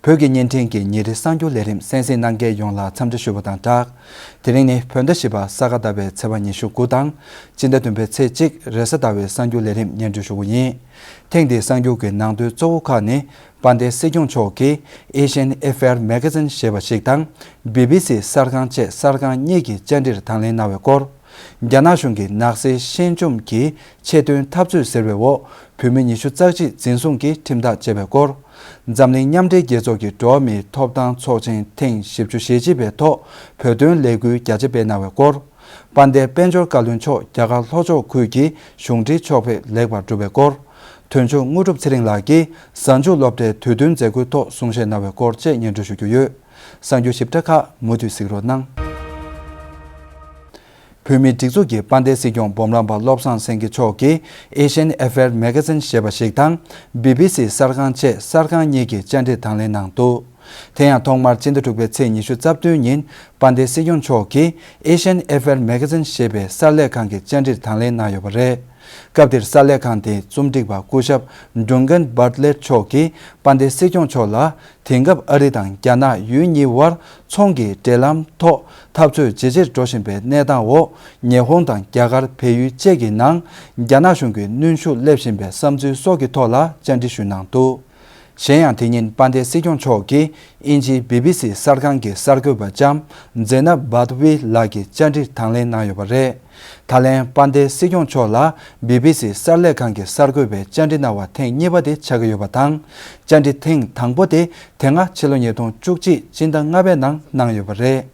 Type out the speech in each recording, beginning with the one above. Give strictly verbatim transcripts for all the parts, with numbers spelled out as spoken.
བོད་ཀྱི་བརྙན་འཕྲིན་གྱི་ཉིན་རེའི་གསར་འགྱུར་ལས་རིམ་གསན་གཟིགས་གནང་མཁན་ཡོངས་ལ་འཚམས་འདྲི་ཞུ་བ་དང་སྦྲགས། དེ་རིང་ནི་བོད་ཟླ་བཞི་པ་ས་ག་ཟླ་བའི་ཚེས་པ་ཉི་ཤུ་དགུ་དང་། སྤྱི་ཟླ་བདུན་པའི་ཚེས་གཅིག་རེས་གཟའ་ཟླ་བའི་གསར་འགྱུར་ལས་རིམ་སྙན་སྒྲོན་ཞུ་གི་ཡིན། ཐེངས་འདིའི་གསར་འགྱུར་གྱི་ནང་དོན་གཙོ་བོ་ཁག་ནི། དཔལ་ལྡན་སྲིད་སྐྱོང་མཆོག་གིས་Asian Affair Magazine ཞེས་པ་ཞིག་དང་། བི་བི་སི་གསར་ཁང་བཅས་གསར་ཁང་གཉིས་ཀྱི་བཅར་འདྲིར་དང་ལེན་གནང་བའི་སྐོར། རྒྱ་ནག་གཞུང་གིས་ནག་སེལ་ཤེས་འཇོམས་ཀྱི་ཆེད་དོན་འཐབ་རྩོད་ཟེར་བའི་འོག་བོད་མི་ཉི་ཤུ་རྩ་གཅིག་འཛིན་བཟུང་གིས་ཁྲིམས་ཐག་བཅད་པའི་སྐོར། འཛམ་གླིང་མཉམ་འབྲེལ་རྒྱལ་ཚོགས་ཀྱི་འགྲོ་བ་མིའི་ཐོབ་ཐང་ཚོགས་ཆེན་ཐེངས་བཞི་བཅུ་ཞེ་གཅིག་པའི་ཐོག་བོད་དོན་ལས་འགུལ་རྒྱ་ཆེ་སྤེལ་གནང་བའི་སྐོར། དཔལ་ལྡན་དཔལ་འབྱོར་བཀའ་བློན་མཆོག་རྒྱ་གར་ལྷོ་ཕྱོགས་ཁུལ་གྱི་གཞུང་འབྲེལ་ཕྱོགས་ཕེབས་ལེགས་པར་གྲུབ་པའི་སྐོར། དོན་གཅོད་དངོས་གྲུབ་ཚེ་རིང་ལགས་ཀྱིས་གཟའ་མཇུག་སློབ་གྲྭའི་དུས་སྟོན་མཛད་སྒོའི་ཐོག་གསུང་བཤད་གནང་བའི་སྐོར་བཅས་སྙན་སྒྲོན་ཞུ་རྒྱུ་ཡོད། གསར་འགྱུར་ཞིབ་ཕྲ་ཁག་མུ་མཐུད་གཟིགས་རོགས་གནང་། བོད་མིའི་སྒྲིག་འཛུགས་ཀྱི་དཔལ་ལྡན་སྲིད་སྐྱོང་སྦོམ་རམས་པ་བློ་བཟང་སེང་གེ་མཆོག་གིས་Asian Affair Magazine ཞེས་པ་ཞིག་དང་བི་བི་སི་གསར་ཁང་བཅས་གསར་ཁང་གཉིས་ཀྱི་བཅར་འདྲིར་དང་ལེན་གནང་འདུག་དེ་ཡང་ཐོག་མར་སྤྱི་ཟླ་དྲུག་པའི་ཚེས་ཉི་ཤུ་རྩ་བདུན་ཉིན་དཔལ་ལྡན་སྲིད་སྐྱོང་མཆོག་གིས་Asian Affair Magazine ཞེས་པའི་གསར་ལས་ཁང་གི་བཅར་འདྲིར་དང་ལེན་གནང་ཡོད་པ་རེད། སྐབས་དེར་གསར་ལས་ཁང་དེའི་རྩོམ་སྒྲིག་པ་སྐུ་ཞབས་Duncan Bartlett མཆོག་གིས་དཔལ་ལྡན་སྲིད་སྐྱོང་མཆོག་ལ། དེང་སྐབས་ཨ་རི་དང་རྒྱ་ནག་ཡུལ་གཉིས་དབར་ཚོང་གི་འབྲེལ་ལམ་ཐོག་འཐབ་རྩོད་ཇེ་ཆེར་འགྲོ་བཞིན་པའི་གནས་སྟངས་འོག་ཉི་ཧོང་དང་རྒྱ་གར་བལ་ཡུལ་བཅས་ཀྱི་ནང་རྒྱ་ནག་གཞུང་གིས་གནོན་ཤུགས་སླེབས་བཞིན་པའི་བསམ་ཚུལ་སོགས་ཀྱི་ཐོག་ལ་བཅར་འདྲི་ཞུས་གནང་འདུག་གཞན་ཡང་དེ་ཉིན་དཔལ་ལྡན་སྲིད་སྐྱོང་མཆོག་གིས་དབྱིན་ཇིའི་བི་བི་སི་གསར་ཁང་གི་གསར་འགོད་པ་ལྕམ་ཛེ་ནབ་བཱད་ཝི་ལགས་ཀྱི་བཅར་འདྲིར་དང་ལེན་གནང་ཡོད་པ་རེད། ད་ལན་དཔལ་ལྡན་སྲིད་སྐྱོང་མཆོག་ལ་བི་བི་སི་གསར་ལས་ཁང་གི་གསར་འགོད་པའི་བཅར་འདྲི་གནང་བ་ཐེངས་གཉིས་པ་དེ་ཆགས་ཀྱི་ཡོད་པ་དང་། བཅར་འདྲི་ཐེངས་དང་པོ་དེ་དེ་སྔ་ཕྱི་ལོ་ཉིས་སྟོང་བཅུ་གཅིག་སྤྱི་ཟླ་ལྔ་པའི་ནང་གནང་ཡོད་པ་རེད།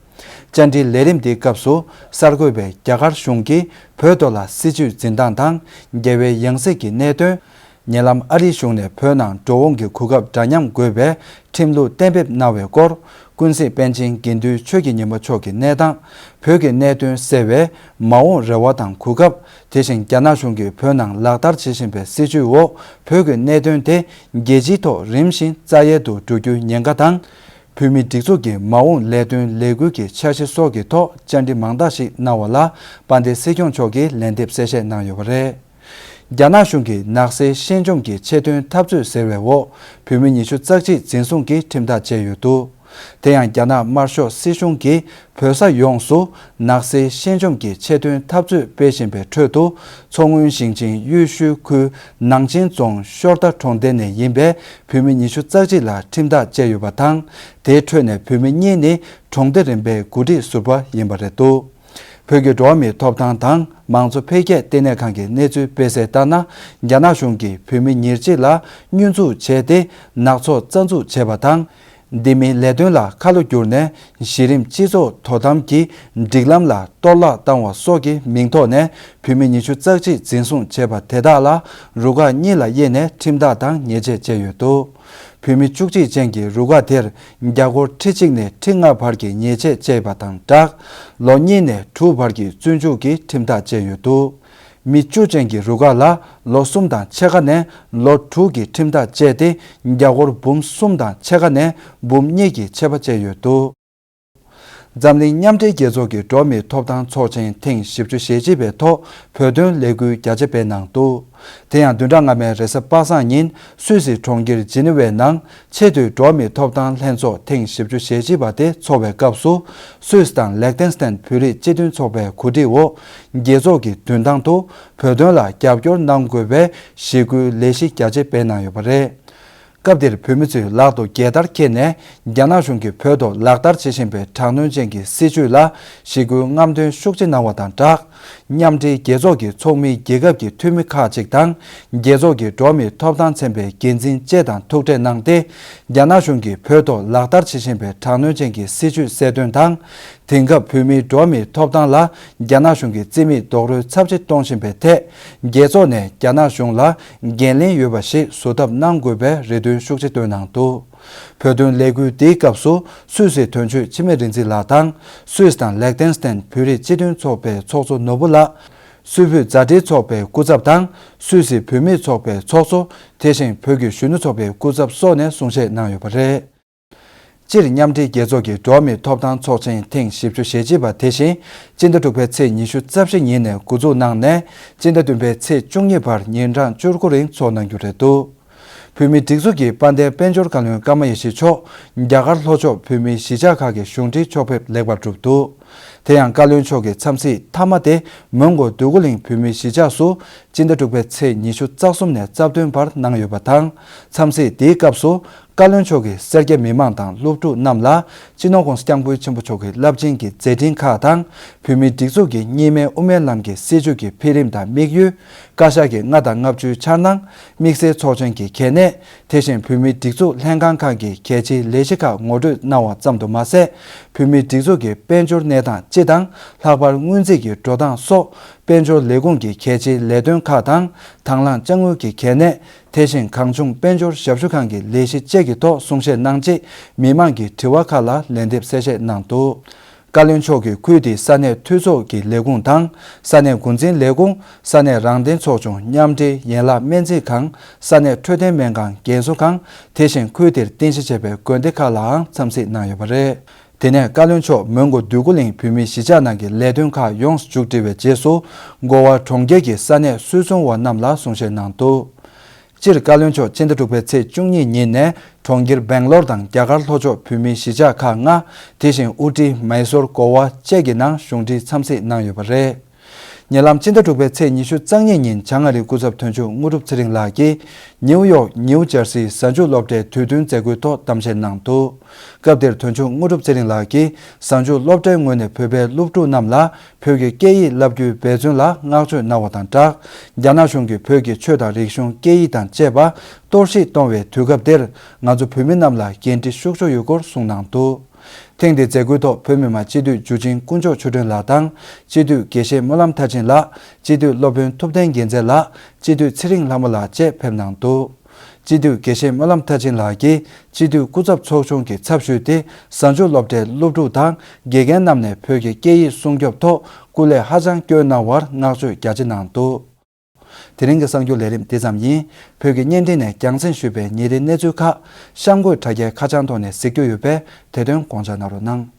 བཅར་འདྲིའི་ལས་རིམ་འདིའི་སྐབས་སུ་གསར་འགོད་པས་རྒྱ་གར་གཞུང་གིས་བོད་ཐོག་ལ་སྲིད་བྱུས་འཛིན་སྟངས་དང་། རྒྱལ་བའི་ཡང་སྲིད་ཀྱི་གནད་དོན། ཉེ་ལམ་ཨ་རིའི་གཞུང་ནས་བོད་ནང་འགྲོ་འོང་གི་གོ་སྐབས་འདྲ་མཉམ་དགོས་པའི་ཁྲིམས་ལུགས་གཏན་འབེབས་གནང་བའི་སྐོར། ཀུན་གཟིགས་པཎ་ཆེན་དགེ་འདུན་ཆོས་ཀྱི་ཉི་མ་མཆོག་གི་གནས་སྟངས། བོད་ཀྱི་གནད་དོན་སེལ་བའི་མ་འོངས་རེ་བ་དང་གོ་སྐབས། དེ་བཞིན་རྒྱ་ནག་གཞུང་གིས་བོད་ནང་ལག་བསྟར་བྱེད་བཞིན་པའི་སྲིད་བྱུས་འོག་བོད་ཀྱི་གནད་དོན་དེ་རྒྱལ་སྤྱིའི་ཐོག་རིམ་བཞིན་རྩ་ཡལ་དུ་འགྲོ་རྒྱུའི་ཉེན་ཁ་དང་། བོད་མིའི་སྒྲིག་འཛུགས་ཀྱི་མ་འོངས་ལས་དོན་ལས་འགུལ་གྱི་འཆར་གཞི་སོགས་ཀྱི་ཐོག་བཅར་འདྲི་མང་དག་ཞིག་གནང་བ་ལ་དཔལ་ལྡན་སྲིད་སྐྱོང་མཆོག་གིས་ལན་འདེབས་གསལ་བཤད་གནང་ཡོད་པ་རེད། རྒྱ་ནག་གཞུང་གིས་ནག་སེལ་ཤན་སྦྱོང་གི་ཆེད་དོན་འཐབ་རྩོད་ཟེར་བའི་འོག་བོད་མི་ཉི་ཤུ་རྩ་གཅིག་འཛིན་བཟུང་གིས་ཁྲིམས་ཐག་བཅད་ཡོད་འདུག་དེ་ཡང་རྒྱ་ནག་དམར་ཤོག་སྲིད་གཞུང་གིས་བོད་ས་ཡོངས་སུ་ནག་སེལ་ཤན་སྦྱོང་གི་ཆེད་དོན་འཐབ་རྩོད་སྤེལ་བཞིན་པའི་ཁྲོད་དུ། མཚོ་སྔོན་ཞིང་ཆེན་ཡུལ་ཤུལ་ཁུལ་ནང་ཆེན་རྫོང་ཤོར་རྟ་གྲོང་སྡེ་ནས་ཡིན་པའི་བོད་མི་ཉི་ཤུ་རྩ་གཅིག་ལ་ཁྲིམས་ཐག་བཅད་ཡོད་པ་དང་། དེའི་ཁྲོད་ནས་བོད་མི་གཉིས་ནི་གྲོང་སྡེ་རིམ་པའི་འགོ་ཁྲིད་ཟུར་པ་ཡིན་པ་རེད་འདུག་བོད་ཀྱི་འགྲོ་བ་མིའི་ཐོབ་ཐང་དང་མང་གཙོ་འཕེལ་རྒྱས་ལྟེ་གནས་ཁང་གི་གནས་ཚུལ་སྤེལ་གསལ་ལྟར་ན། རྒྱ་ནག་གཞུང་གིས་བོད་མི་ཉེར་གཅིག་ལ་བསྙོན་འཛུགས་བྱས་ཏེ་ནག་ཚོགས་རྩ་འཛུགས་བྱས་པ་དང་། འདི་མིན་ལས་དོན་ལ་ཁ་ལོ་བསྒྱུར་ནས་གཞི་རིམ་སྤྱི་ཚོགས་དོ་དམ་གྱི་སྒྲིག་ལམ་ལ་གཏོར་བརླག་བཏང་བ་སོགས་ཀྱི་མིང་ཐོག་ནས་བོད་མི་ཉི་ཤུ་རྩ་གཅིག་འཛིན་བཟུང་བྱས་པ་དེ་དག་ལ་རུ་ཁག་གཉིས་ལ་དབྱེ་ནས་ཁྲིམས་ཐག་དང་ཉེས་ཆད་བཅད་ཡོད་འདུག་བོད་མི་བཅུ་གཅིག་ཅན་གྱི་རུ་ཁག་དེར་རྒྱ་སྒོར་ཁྲི་གཅིག་ནས་ཁྲི་ལྔ་བར་གྱི་ཉེས་ཆད་བཅད་པ་དང་སྦྲགས། ལོ་གཉིས་ནས་དྲུག་བར་གྱི་བཙོན་འཇུག་གི་ཁྲིམས་ཐག་བཅད་ཡོད་འདུག་མི་བཅུ་ཅན་གྱི་རུ་ཁག་ལ་ལོ་གསུམ་དང་ཕྱེད་ཀ་ནས་ལོ་དྲུག་གི་ཁྲིམས་ཐག་བཅད་དེ། རྒྱ་སྒོར་འབུམ་གསུམ་དང་ཕྱེད་ཀ་ནས་འབུམ་གཉིས་ཀྱི་ཆད་པ་བཅད་ཡོད་འདུག་འཛམ་གླིང་མཉམ་འབྲེལ་རྒྱལ་ཚོགས་ཀྱི་འགྲོ་བ་མིའི་ཐོབ་ཐང་ཚོགས་ཆེན་ཐེངས་བཞི་བཅུ་ཞེ་གཅིག་པའི་ཐོག་བོད་དོན་ལས་འགུལ་རྒྱ་ཆེ་སྤེལ་གནང་འདུག་དེ་ཡང་བདུན་ཕྲག་སྔ་མའི་རེས་གཟའ་པ་སངས་ཉིན་སུད་སི་གྲོང་ཁྱེར་ཇི་ནི་ཝའི་ནང་ཆེས་མཐོའི་འགྲོ་བ་མིའི་ཐོབ་ཐང་ལྷན་ཚོགས་ཐེངས་བཞི་བཅུ་ཞེ་གཅིག་པ་དེ་འཚོགས་པའི་སྐབས་སུ། སུད་སི་དང་ལེག་ཏེན་སི་ཏན་བོད་རིགས་སྤྱི་མཐུན་ཚོགས་པའི་གོ་སྒྲིག་འོག་རྒྱལ་ཚོགས་ཀྱི་མདུན་ཐང་དུ་བོད་དོན་ལ་རྒྱབ་སྐྱོར་གནང་དགོས་པའི་ཞི་རྒོལ་ལས་གཞི་རྒྱ་ཆེ་སྤེལ་གནང་ཡོད་པ་རེད། སྐབས་དེར་བོད་མི་ཚོས་ལག་ཏུ་རྒྱལ་དར་འཁྱེར་ནས་རྒྱ་ནག་གཞུང་གིས་བོད་ཐོག་ལག་བསྟར་བྱེད་བཞིན་པའི་དྲག་གནོན་ཅན་གྱི་སྲིད་བྱུས་ལ་ཞི་རྒོལ་རྔམ་སྟོན་ཤུགས་ཆེ་གནང་བ་དང་སྦྲགས། མཉམ་འབྲེལ་རྒྱལ་ཚོགས་ཀྱི་ཚོགས་མི་རྒྱལ་ཁབ་ཀྱི་འཐུས་མི་ཁག་ཅིག་དང་། རྒྱལ་ཚོགས་ཀྱི་འགྲོ་བ་མིའི་ཐོབ་ཐང་ཚན་པའི་འགན་འཛིན་བཅས་དང་ཐུག་འཕྲད་གནང་སྟེ། རྒྱ་ནག་གཞུང་གིས་བོད་ཐོག་ལག་བསྟར་བྱེད་བཞིན་པའི་དྲག་གནོན་ཅན་གྱི་སྲིད་བྱུས་གསལ་སྟོན་དང་། དེང་སྐབས་བོད་མིའི་འགྲོ་བ་མིའི་ཐོབ་ཐང་ལ་རྒྱ་ནག་གཞུང་གིས་རྩིས་མེད་རྡོག་རོལ་ཚབས་ཆེ་གཏོང་བཞིན་པའི་ཐད། རྒྱལ་ཚོགས་ནས་རྒྱ་ནག་གཞུང་ལ་འགན་ལེན་ཡོད་པ་ཞིག་བཟོ་ཐབས་གནང་དགོས་པའི་རེ་འདུན་ཤུགས་ཆེ་བཏོན་གནང་འདུག་བོད་དོན་ལས་འགུལ་འདིའི་སྐབས་སུ་སུད་སིའི་དོན་གཅོད་འཆི་མེད་རིག་འཛིན་ལགས་དང་། སུད་སི་དང་ལེག་ཏེན་སི་ཏན་བོད་རིགས་སྤྱི་མཐུན་ཚོགས་པའི་ཚོགས་གཙོ་ནོར་བུ་ལགས། སུད་བོད་མཛའ་འབྲེལ་ཚོགས་པའི་སྐུ་ཚབ་དང་། སུད་སི་བོད་མིའི་ཚོགས་པའི་ཚོགས་གཙོ། དེ་བཞིན་བོད་ཀྱི་གཞོན་ནུ་ཚོགས་པའི་སྐུ་ཚབ་སོགས་ནས་གསུང་བཤད་གནང་ཡོད་པ་རེད། སྤྱིར་མཉམ་འབྲེལ་རྒྱལ་ཚོགས་ཀྱི་འགྲོ་བ་མིའི་ཐོབ་ཐང་ཚོགས་ཆེན་ཐེངས་བཞི་བཅུ་ཞེ་གཅིག་པ་དེ་བཞིན་སྤྱི་ཟླ་དྲུག་པའི་ཚེས་ཉི་ཤུ་རྩ་བཞི་ཉིན་ནས་འགོ་འཛུགས་གནང་ནས་སྤྱི་ཟླ་བདུན་པའི་ཚེས་བཅུ་གཉིས་བར་ཉིན་གྲངས་བཅུ་དགུ་རིང་འཚོགས་གནང་རྒྱུ་རེད་འདུག་བོད་མིའི་སྒྲིག་འཛུགས་ཀྱི་དཔལ་ལྡན་དཔལ་འབྱོར་བཀའ་བློན་ཀརྨ་ཡེ་ཤེས་མཆོག་རྒྱ་གར་ལྷོ་ཕྱོགས་བོད་མིའི་གཞིས་ཆགས་ཁག་གི་གཞུང་འབྲེལ་ཕྱོགས་ཕེབས་ལེགས་པར་གྲུབ་འདུག་དེ་ཡང་བཀའ་བློན་མཆོག་གི་འཚམས་གཟིགས་མཐའ་མ་དེ་མོན་གྷོ་འདོད་རྒུ་གླིང་བོད་མིའི་གཞིས་ཆགས་སུ་སྤྱི་ཟླ་དྲུག་པའི་ཚེས་ཉི་ཤུ་རྩ་གསུམ་ནས་རྩ་བདུན་བར་གནང་ཡོད་པ་དང་། འཚམས་གཟིགས་དེའི་སྐབས་སུ་བཀའ་བློན་མཆོག་གིས་སེར་སྐྱ་མི་མང་དང་སློབ་ཕྲུག་རྣམས་ལ་སྤྱི་ནོར་༧གོང་ས་༧སྐྱབས་མགོན་ཆེན་པོ་མཆོག་གི་རླབས་ཆེན་གྱི་མཛད་འཕྲིན་ཁག་དང་། བོད་མིའི་སྒྲིག་འཛུགས་ཀྱི་གཉིས་སྨན་དབུ་མའི་ལམ་གྱི་སྲིད་བྱུས་ཀྱི་འཕེལ་རིམ་དང་དམིགས་ཡུལ། བཀའ་ཤག་གི་ལྔ་དང་ལྔ་བཅུའི་འཆར་སྣང་། དམིགས་བསལ་ཚོགས་ཆེན་གྱི་གལ་གནད། དེ་བཞིན་བོད་མིའི་སྒྲིག་འཛུགས་ལྷན་ཁང་ཁག་གི་གལ་ཆེའི་ལས་གཞི་ཁག་ངོ་སྤྲོད་གནང་བ་ཙམ་དུ་མ་ཟད། བོད་མིའི་སྒྲིག་འཛུགས་ཀྱི་དཔལ་འབྱོར་གནས་སྟངས་སྤྱི་དང་། ལྷག་པར་སྔོན་རྩིས་ཀྱི་འགྲོ་སྟངས་སོགས། དཔལ་འབྱོར་ལས་ཁུངས་ཀྱི་གལ་ཆེའི་ལས་དོན་ཁག་དང་། དང་བླངས་དཔྱ་དངུལ་གྱི་གལ་གནད། དེ་བཞིན་གང་བྱུང་དཔལ་འབྱོར་ཞབས་ཞུ་ཁང་གི་ལས་གཞི་བཅས་ཀྱི་ཐོག་གསུང་བཤད་གནང་རྗེས། མི་མང་གི་དྲི་བ་ཁག་ལ་ལན་འདེབས་གསལ་བཤད་གནང་འདུག་བཀའ་བློན་མཆོག་གིས་ཁུལ་དེའི་ས་གནས་འཐུས་ཚོགས་ཀྱི་ལས་ཁུངས་དང་། ས་གནས་འགོ་འཛིན་ལས་ཁུངས། ས་གནས་རང་བདེན་ཚོགས་ཆུང་། མཉམ་འབྲེལ་ཡན་ལག་སྨན་རྩིས་ཁང་། ས་གནས་འཕྲོད་བསྟེན་སྨན་ཁང་རྒན་གསོ་ཁང་། དེ་བཞིན་ཁུལ་དེར་རྟེན་གཞི་བྱས་པའི་དགོན་སྡེ་ཁག་ལའང་འཚམས་གཟིགས་གནང་ཡོད་པ་རེད། དེ་ནས་བཀའ་བློན་མཆོག་མོན་གྷོ་འདོད་རྒུ་གླིང་བོད་མིའི་གཞིས་ཆགས་ནང་གི་ལས་དོན་ཁག་ཡོངས་སུ་མཇུག་སྒྲིལ་བའི་རྗེས་སུ། མགོ་བ་གྲོང་ཁྱེར་གྱི་ས་གནས་སུད་ཚོང་བ་རྣམས་ལ་གསུང་བཤད་གནང་འདུག་སྤྱིར་བཀའ་བློན་མཆོག་སྤྱི་ཟླ་དྲུག་པའི་ཚེས་བཅུ་གཉིས་ཉིན་ནས་གྲོང་ཁྱེར་སྦེང་ལོར་དང་རྒྱ་གར་ལྷོ་ཕྱོགས་བོད་མིའི་གཞིས་ཆགས་ཁག་ལྔ། དེ་བཞིན་ཨུ་ཊི། མའི་སོར། གོ་བ་བཅས་ཀྱི་ནང་གཞུང་འབྲེལ་འཚམས་གཟིགས་གནང་ཡོད་པ་རེད། ཉེ་ལམ་སྤྱི་ཟླ་དྲུག་པའི་ཚེས་ཉི་ཤུ་རྩ་གཉིས་ཉིན་བྱང་ཨ་རིའི་སྐུ་ཚབ་དོན་གཅོད་དངོས་གྲུབ་ཚེ་རིང་ལགས་ཀྱིས་ནིའུ་ཡོག་ནིའུ་ཇར་སིའི་གཟའ་མཇུག་སློབ་གྲྭའི་དུས་སྟོན་མཛད་སྒོའི་ཐོག་གཏམ་བཤད་གནང་འདུག་སྐབས་དེར་དོན་གཅོད་དངོས་གྲུབ་ཚེ་རིང་ལགས་ཀྱིས་གཟའ་མཇུག་སློབ་གྲྭའི་ངོས་ནས་བོད་པའི་སློབ་ཕྲུག་རྣམས་ལ་བོད་ཀྱི་སྐད་ཡིག་བསླབ་རྒྱུའི་འབད་བརྩོན་ལ་བསྔགས་བརྗོད་གནང་བ་དང་སྦྲགས། རྒྱ་ནག་གཞུང་གིས་བོད་ཀྱི་ཆོས་དང་རིག་གཞུང་། སྐད་ཡིག་དང་བཅས་པ་གཏོར་བཤིག་གཏོང་བའི་དུས་སྐབས་འདིར་ང་ཚོ་བོད་མི་རྣམས་ལ་འགན་འཁྲི་ཤུགས་ཆེ་ཡོད་སྐོར་གསུངས་གནང་འདུག་ཐེངས་འདིའི་མཛད་སྒོའི་ཐོག་བོད་མི་མང་སྤྱི་འཐུས་འཇུ་ཆེན་དཀོན་མཆོག་ཆོས་སྒྲོན་ལགས་དང་། སྤྱི་འཐུས་དགེ་བཤེས་སྨོན་ལམ་མཐར་ཕྱིན་ལགས། སྤྱི་འཐུས་སློབ་དཔོན་ཐུབ་བསྟན་རྒྱལ་མཚན་ལགས། སྤྱི་འཐུས་ཚེ་རིང་ལྷ་མོ་ལགས་བཅས་ཕེབས་གནང་འདུག་སྤྱི་འཐུས་དགེ་བཤེས་སྨོན་ལམ་མཐར་ཕྱིན་ལགས་ཀྱིས་སྤྱི་འཐུས་སྐུ་ཚབ་ཚོགས་ཆུང་གི་ཚབ་ཞུས་ཏེ། གཟའ་མཇུག་སློབ་གྲྭའི་སློབ་ཕྲུག་དང་དགེ་རྒན་རྣམས་ནས་བོད་ཀྱི་སྐད་ཡིག་སྲུང་སྐྱོབ་ཐོག་སྐུ་ལས་ཧ་ཅང་བསྐྱོན་གནང་བར་བསྔགས་བརྗོད་རྒྱ་ཆེ་གནང་འདུག་དེ་རིང་གི་གསར་འགྱུར་ལས་རིམ་འདི་ཙམ་ཡིན། བོད་ཀྱི་བརྙན་འཕྲིན་ནས་རྒྱང་སྲིང་ཞུས་པའི་ཉིན་རེའི་གནས་ཚུལ་ཁག་གཤམ་འཁོད་དྲ་རྒྱའི་ཁ་བྱང་ཐོག་ནས་གཟིགས་རྒྱུ་ཡོད་པས། དེ་དོན་དགོངས་འཇགས་གནང་རོགས་གནང་།